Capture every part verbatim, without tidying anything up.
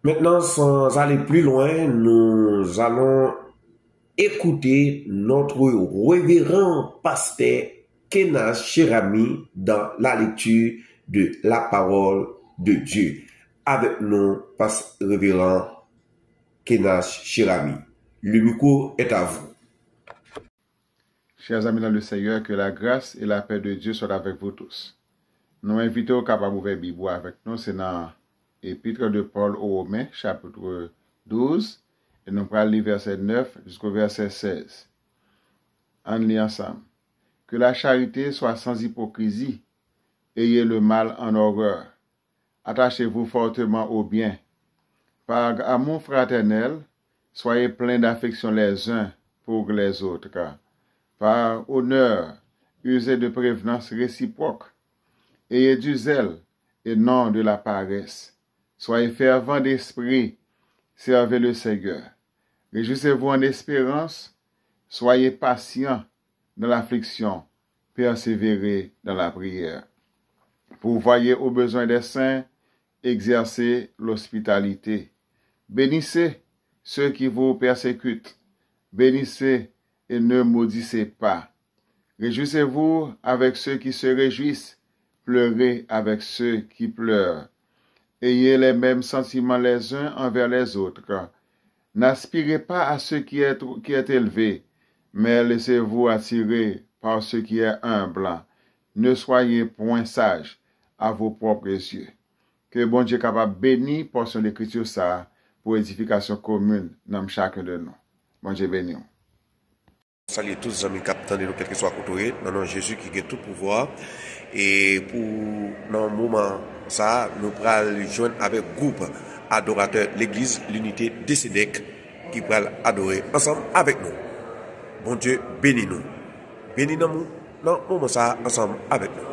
Maintenant, sans aller plus loin, nous allons écouter notre révérend pasteur Kenas Cherami dans la lecture de la parole de Dieu. Avec nous, pasteur révérend Kenas Cherami. Le micro est à vous. Chers amis dans le Seigneur, que la grâce et la paix de Dieu soient avec vous tous. Nou envite w kapab ouvè Bib ou avèk nou, se nan Épître de Paul aux Romains, chapitre douze, e nou pral li vèsè nèf jisko vèsè sèz. Ann li ansanm. Que la charité soit sans hypocrisie, ayez le mal en horreur, attachez-vous fortement au bien. Par amour fraternel, soyez pleins d'affection les uns pour les autres. Par honneur, usez de prévenance réciproque. Ayez du zèle et non de la paresse. Soyez fervents d'esprit, servez le Seigneur. Réjouissez-vous en espérance, soyez patients dans l'affliction, persévérez dans la prière. Pourvoyez aux besoins des saints, exercez l'hospitalité. Bénissez ceux qui vous persécutent, bénissez et ne maudissez pas. Réjouissez-vous avec ceux qui se réjouissent, pleurez avec ceux qui pleurent. Ayez les mêmes sentiments les uns envers les autres. N'aspirez pas à ce qui est, qui est élevé, mais laissez-vous attirer par ce qui est humble. Ne soyez point sages à vos propres yeux. Ke Bondye kapab beni pòsyon lekriti sa a pou edifikasyon komin nanm chakun de nou. Bondye beni w. Salye tout zanmi k ap tande nou kèlkeswa kote w ye, nan non Jezi ki gen tout pouvwa. E pou nan moman sa a, nou pral jwenn avèk gwoup adoratè Legliz Linite de Sedèk ki pral adore ansanm avèk nou. Bondye beni nou. Beni nanm ou nan moman sa a ansanm avèk nou.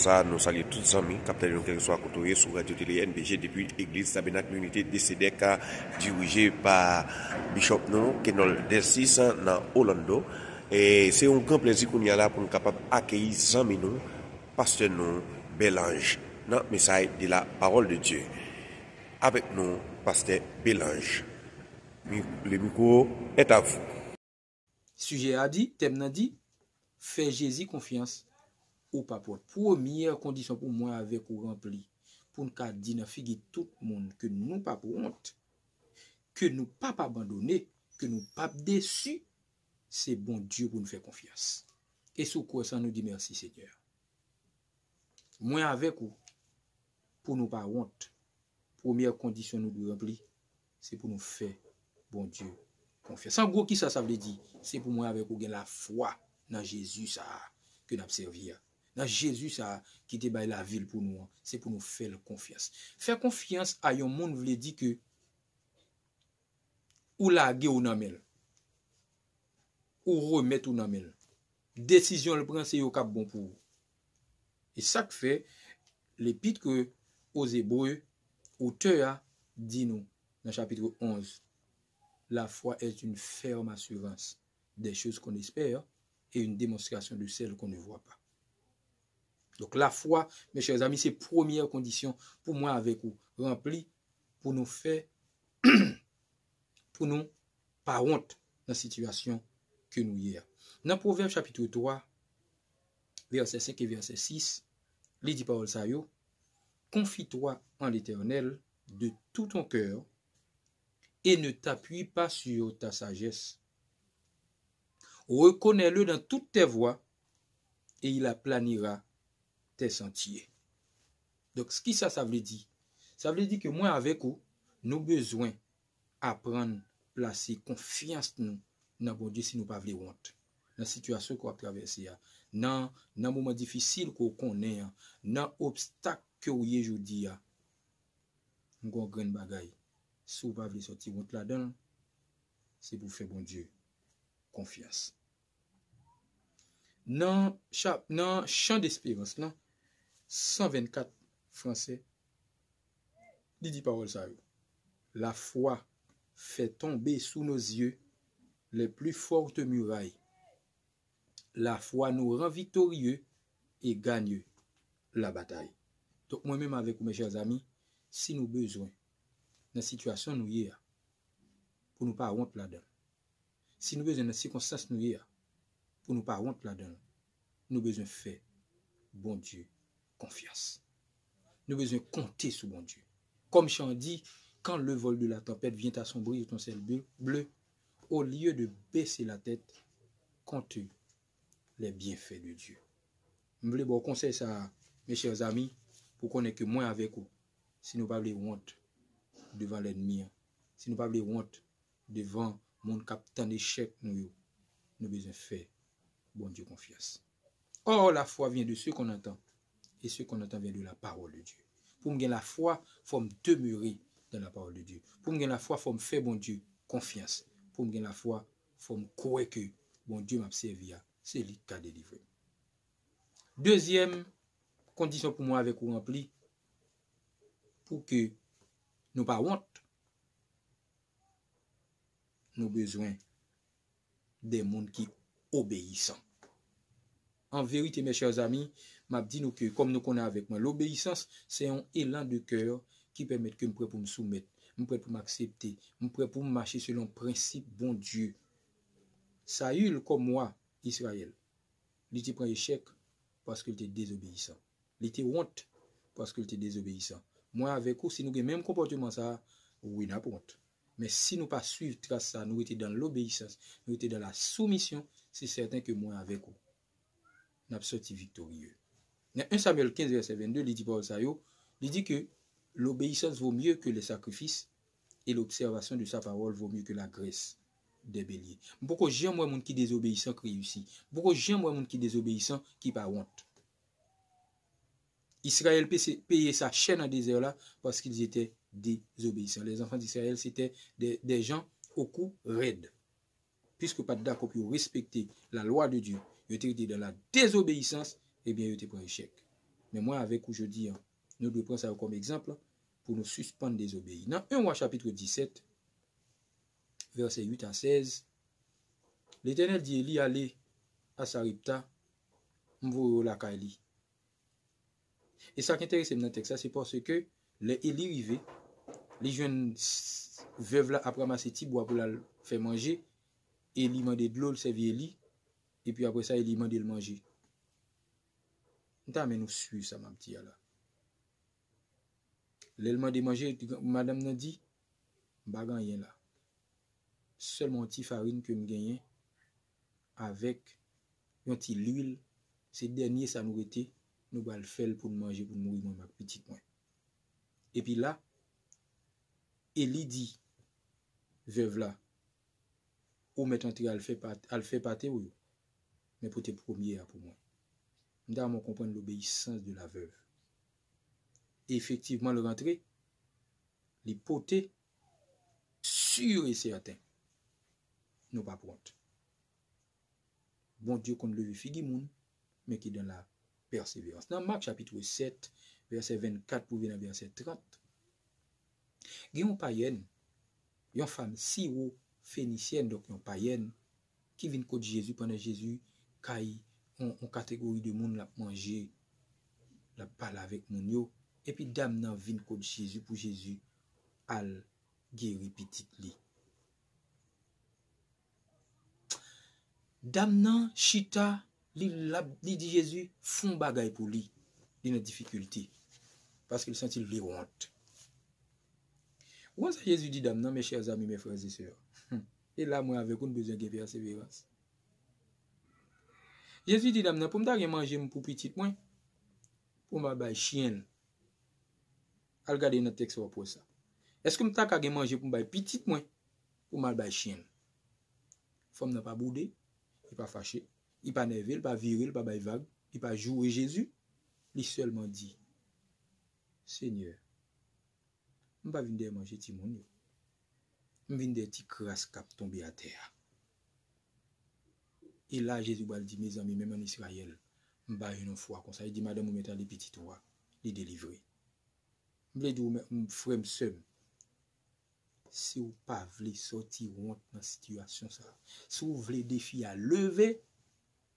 Sa, nou salye tout zanmi k ap tande nou kèlkeswa kote w ye sou Radyo Tele N B G depi Legliz Tabènak Linite de Sedèk, dirije pa Bishop nou, Kenol Delcis, nan Orlando. E se yon gran plezi kounye a la pou n kapab akeyi zanmi nou, pastè nou, Belange, nan mesaj de la parole de Dieu. Avèk nou, pastè Belange. Mi-, le micro est à vous. Sijè a di, tèm nan di, fè Jezi konfyans ou pa p wont. Premyè kondisyon pou mwen avèk ou ranpli, pou n ka di nan figi tout moun ke nou p ap wont, ke nou p ap abandone, ke nou p ap desi, se Bondye pou n fè konfyans. E si w kwè sa, nou di mèsi Senyè. Mwen avèk ou, pou nou pa wont, premyè kondisyon nou dwe ranpli, se pou nou fè Bondye konfyans. An gwo, kisa sa vle di? Se pou mwen avèk ou gen lafwa nan Jezi sa a ke n ap sèvi a. Nan Jezi sa a ki te bay lavi l pou nou an, se pou nou fè l konfyans. Fè konfyans a yon moun vle di ke ou lage w nan men l. Ou remèt ou nan men l. Desizyon l pran, se yo k ap bon pou ou. E sa k fè, lepit ke Ozebre, otè a di nou nan chapit onz, la foi est une ferme assurance des choses qu'on espère et une démonstration de celles qu'on ne voit pas. Donk, lafwa, mes chers amis, se premyè kondisyon pou mwen avèk ou ranpli pou nou fè, pou nou pa wont nan sitiyasyon ke nou ye a. Nan Pwovèb chapit twa, vèsè senk e vèsè sis, li di pawòl sa yo, Confie-toi en l'Éternel de tout ton cœur et ne t'appuie pas sur ta sagesse. Reconnais-le dans toutes tes voies et il aplanira tes sentiers. Donk, kisa sa vle di? Sa vle di ke mwen avèk ou, nou bezwen aprann plase konfyans nou nan Bondye si nou pa vle wont. Nan sitiyasyon ke w ap travèse a, nan, nan moman difisil ke w konnen an, nan obstak ke w ye jodi a, m gen yon grenn bagay. Si w pa vle sòti wont ladan l, se pou w fè Bondye konfyans. Nan, nan Chan Desperans lan, san vennkat fransè, li di pawòl sa yo. La foi fait tomber sous nos yeux les plus fortes murailles. La foi nous rend victorieux et gagne la bataille. Donk, mwen menm avèk ou, mes chers amis, si nou bezwen, nan sitiyasyon nou ye a, pou nou pa wont ladan l. Si nou bezwen nan sikonstans nou ye a, pou nou pa wont ladan l, nou bezwen fè Bondye konfyans. Nou bezwen konte sou Bondye. Comme chant dit, quand le vol de la tempête vient assombrir ton ciel bleu, bleu, au lieu de baisser la tête, compte les bienfaits de Dieu. M vle ba w konsèy sa a, mes chers amis, pou konnen ke mwen avèk ou, si nou pa vle wont devan lènmi an, si nou pa vle wont devan moun k ap tann echèk nou yo, nou bezwen fè Bondye konfyans. Or, la foi vient de ce qu'on entend, et ce qu'on entend vient de la parole de Dieu. Pou m gen lafwa, fò m demere dans la parole de Dieu. Pou m gen lafwa, fò m fè Bondye konfyans. Pou m gen lafwa, fò m kwè ke Bondye m ap sèvi a, se li k ka delivre m. Dezyèm kondisyon pou mwen avèk ou ranpli, pou ke nou pa wont, nou bezwen de moun ki obeyisan. An verite, mes chers amis, m ap di nou ke, kòm nou konnen avèk mwen, lobeyisans, se yon elan de kè ki pèmèt ke m prè pou m soumèt, m prè pou m aksepte, m prè pou m mache selon prensip Bondye. Sayil, kòm wa Izrayèl, li te pran echèk paske l te dezobeyisan. Li te wont paske l te dezobeyisan. Mwen avèk ou, si nou gen menm konpòteman sa a, wi, n ap wont. Men si nou pa swiv tras sa a, nou rete dan lobeyisans, nou rete dan la soumisyon, se sèten ke mwen avèk ou, n ap sòti viktorye. Nan en Samyèl kenz, vèsè vennde, li di pawòl sa yo, li di ke l'obéissance vaut mieux que les sacrifices et l'observation de sa parole vaut mieux que la graisse des béliers. M poko janm wè moun ki dezobeyisan k reyisi. M poko janm wè moun ki dezobeyisan ki pa wont. Israël peye sa chè nan dezè la parce qu'ils étaient désobéissants. Les enfants d'Israël, c'était des, des gens au cou raide. Piske yo pa t dakò pou yo respekte la lwa de Dye, yo te rete dans la désobéissance, ebyen, yo te pran echèk. Men mwen avèk ou jodi a, nou dwe pran sa yo kòm egzanp pou nou sispann dezobeyi. Nan en Wa chapit disèt, vèsè uit a sèz, Letènèl di Eli, "Ale a Sarepta, m voye w lakay li." E sa k enterese m nan tèks la, se paske lè Eli rive, li jwenn s- vèv la ap ranmase ti bwa pou l al fè manje, Eli mande dlo, l sèvi Eli, epi apre sa, Eli mande l manje. M ta renmen nou swiv sa m ap di a la. Lè l mande manje, madanm nan di, "M pa gen anyen la. Sèlman yon ti farin ke m genyen avèk yon ti lwil. Se dènye sa nou rete, nou pral fè l pou n manje, pou n mouri mwen ak pitit mwen." Epi la, Eli di vèv la, "Ou mèt antre al fè pat- al fè pate w yo, men pote premye a pou mwen." M ta renmen w konprann l'obéissance de la veuve. E efektivman, l rantre, li pote, si e sèten, nou p ap wont. Bondye konn leve figi moun, men ki dan la pèseverans. Nan Mak chapit sèt, vèsè vennkat pou vin nan vèsè trant, gen yon payèn, yon fanm siwo fenisyèn, donk yon payèn, ki vin kot Jezi pandan Jezi kay yon, yon kategori de moun l ap manje, l ap pale avèk moun yo. Epi dam nan vin kot Jezi pou Jezi al geri pitit li. Dam nan chita, li, l ap- li di Jezi fè yon bagay pou li. Li nan difikilte. Paske l santi l vle wont. Ou konn sa Jezi di dam nan, mes chers amis, mes frères et sœurs? E la, mwen avèk ou, n bezwen gen pèseverans. Jezi di dam nan, "Pou m ta gen manje m pou pitit mwen, pou m al bay chen l." Al gade nan tèks w ap wè sa. "Èske m ta ka gen manje pou m bay pitit mwen, pou m al bay chen l?" Fanm nan pa boude, li pa fache, li pa nève, li pa vire, li pa bay vag, li pa joure Jezi. Li sèlman di, "Senyè, m pa vin dèyè manje timoun yo. M vin dèyè ti kras k ap tonbe atè a." E la, Jezi pral di, mezanmi, menm ann Izrayèl, m pa jwenn yon fwa konsa. Li di, "Madanm ou mèt ale, pitit ou a, li delivre." M vle di w, men, m, frè m, sè m, si w pa vle sòti wont nan sitiyasyon sa a, si w vle defi a leve,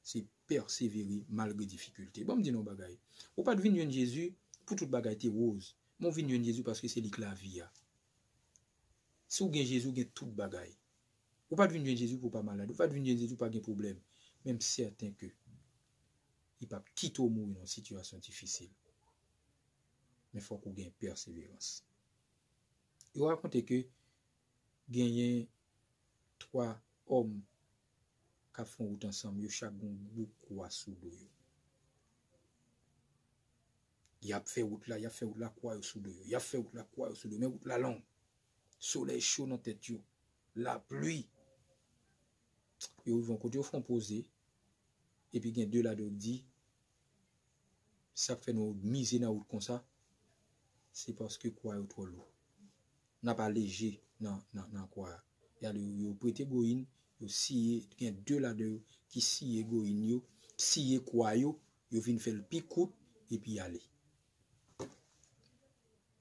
se pèsevere malgre difikilte. Ban m di nou yon bagay. Ou pa t vin jwenn Jezi pou tout bagay te woz, men w vin jwenn Jezi paske se li k lavi a. Si w gen Jezi, w gen tout bagay. Ou pa t vin jwenn Jezi pou w pa malad, ou pa t vin jwenn Jezi pou w pa gen pwoblèm. Men m sèten ke li p ap kite w mouri nan yon sitiyasyon difisil. Men fòk ou gen pèseverans. Yo rakonte ke genyen twa òm k ap fè yon wout ansanm, yo chak gen yon gwo kwa sou do yo. Y ap fè wout la, y ap fè wout la, kwa yo sou do yo. Y ap fè wout la, kwa yo sou do yo. Men wout la long. Solèy cho nan tèt yo. Lapli. Yo rive yon kote, yo fè yon poze. Epi gen de ladan yo k di, "Sa k fè nou mize nan wout konsa, se paske kwa yo twò lou. N ap aleje nan, nan, nan kwa a." Y ale, yo, yo prete goyin, yo siye, gen de ladan yo ki siye goyin yo, siye kwa yo, yo vin fè l pi kout, epi y ale.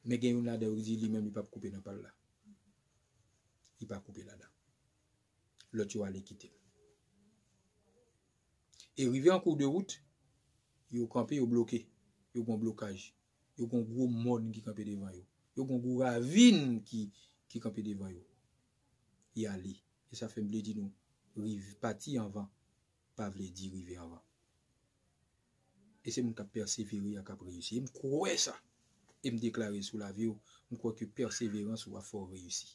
Men gen youn ladan yo ki di li menm li p ap koupe nan pa l la. Li pa koupe ladan. Lòt yo ale kite l. E rive an kou de wout, yo kanpe, yo bloke. Yo gen blokaj. Yo gen gwo mòn ki kanpe devan yo. Yo gen gwo ravin ki, ki kanpe devan yo. Y ale. E sa fè m vle di nou, rive, pati anvan pa vle di rive anvan. E se moun k ap pèsevere a k ap reyisi. E m kwè sa. E m deklare sou lavi w, m kwè ke pèseverans ou a fè w reyisi.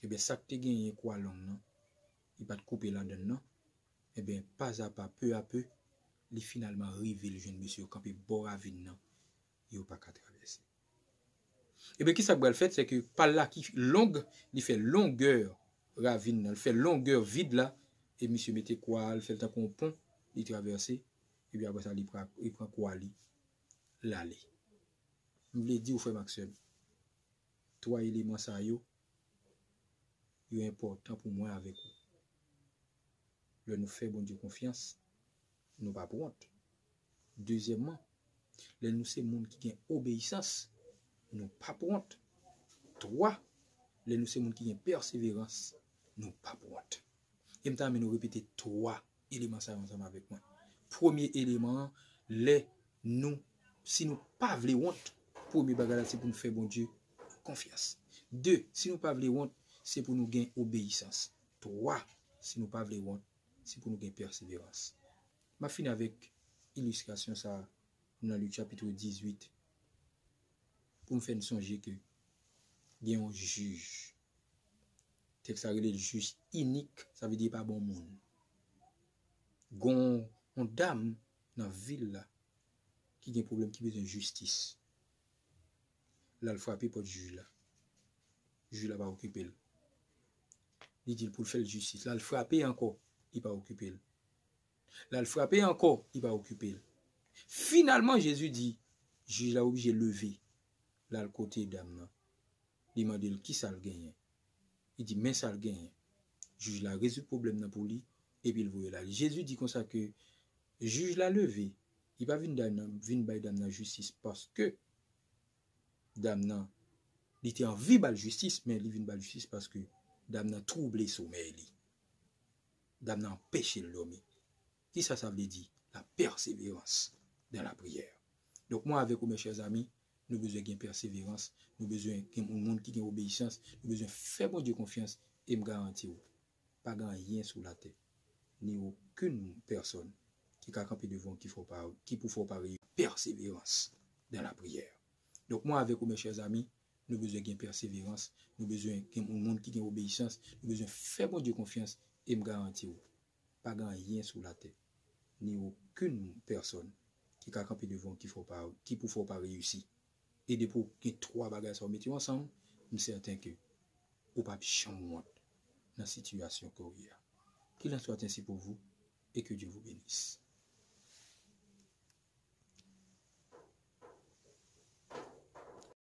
Ebyen, sa k te genyen kwa long nan, li pa t koupe ladan l nan. Ebyen, pazapa, peu à peu, li finalman rive, li jwenn mesye yo kanpe bò ravin nan, yo pa ka travèse. Ebyen, kisa k pral fèt? Se ke pa l la ki long, li fè longè ravin nan, li fè longè vid la, e misye mete kwa a, li fè l tankou yon pon, li travèse, epi apre sa, li pran, li pran kwa li, l ale. M vle di w, frè m ak sè m, twa eleman sa yo, yo enpòtan pou mwen avèk ou. Lè nou fè Bondye konfyans, nou p ap wont. Dezyèmman, Lè nou se moun ki gen obeyisans, nou p ap wont. Twa, lè nou se moun ki gen pèseverans, nou p ap wont. E m ta renmen nou repete twa eleman sa yo ansanm avèk mwen. Premye eleman an, lè nou, si nou pa vle wont, premye bagay la se pou nou fè Bondye konfyans. De, si nou pa vle wont, se pou nou gen obeyisans. Twa, si nou pa vle wont, se pou nou gen pèseverans. M ap fini avèk ilistrasyon sa a nan Lik chapit dizuit pou m fè n sonje ke gen yon jij. Tèks la rele l jij inik, sa vle di pa bon moun. Gon yon dam nan vil la ki gen pwoblèm, ki bezwen jistis. L al frape pòt jij la. Jij la pa okipe l. Li di l pou l fè l jistis. L al frape ankò, li pa okipe l. L al frape ankò, li pa okipe l. Finalman, Jezi di, jij la oblije leve. L al kote dam nan. Li mande l kisa l genyen. Li di men sa l genyen. Jij la rezoud pwoblèm nan pou li, epi l voye l ale. Jezi di konsa ke jij la leve, li pa vin, vin bay dam nan jistis paske dam nan, li te anvi ba l jistis, men li vin ba l jistis paske dam nan twouble somèy li. Dam nan anpeche l dòmi. Kisa sa vle di? La persévérance dans la prière. Donk, mwen avèk ou, mes chers amis, nou bezwen gen pèseverans, nou bezwen gen moun ki gen obeyisans, nou bezwen fè Bondye konfyans, e m garanti w, pa gen anyen sou latè, ni okenn pèsòn ki ka kanpe devan w ki fè w pa, ki pou fè w pa reyisi. Persévérance dans la prière. Donk, mwen avèk ou, mes chers amis, nou bezwen gen pèseverans, nou bezwen gen moun ki gen obeyisans, nou bezwen fè Bondye konfyans, e m garanti w, pa gen anyen sou latè, ni okenn pèsòn ki ka kanpe devan w ki fè w pa, ki pou fè w pa reyisi. E depi w gen twa bagay sa yo mete yo ansanm, m sèten ke ou p ap janm wont nan sitiyasyon ke w ye a. Qu'il en soit ainsi pour vous et que Dieu vous bénisse.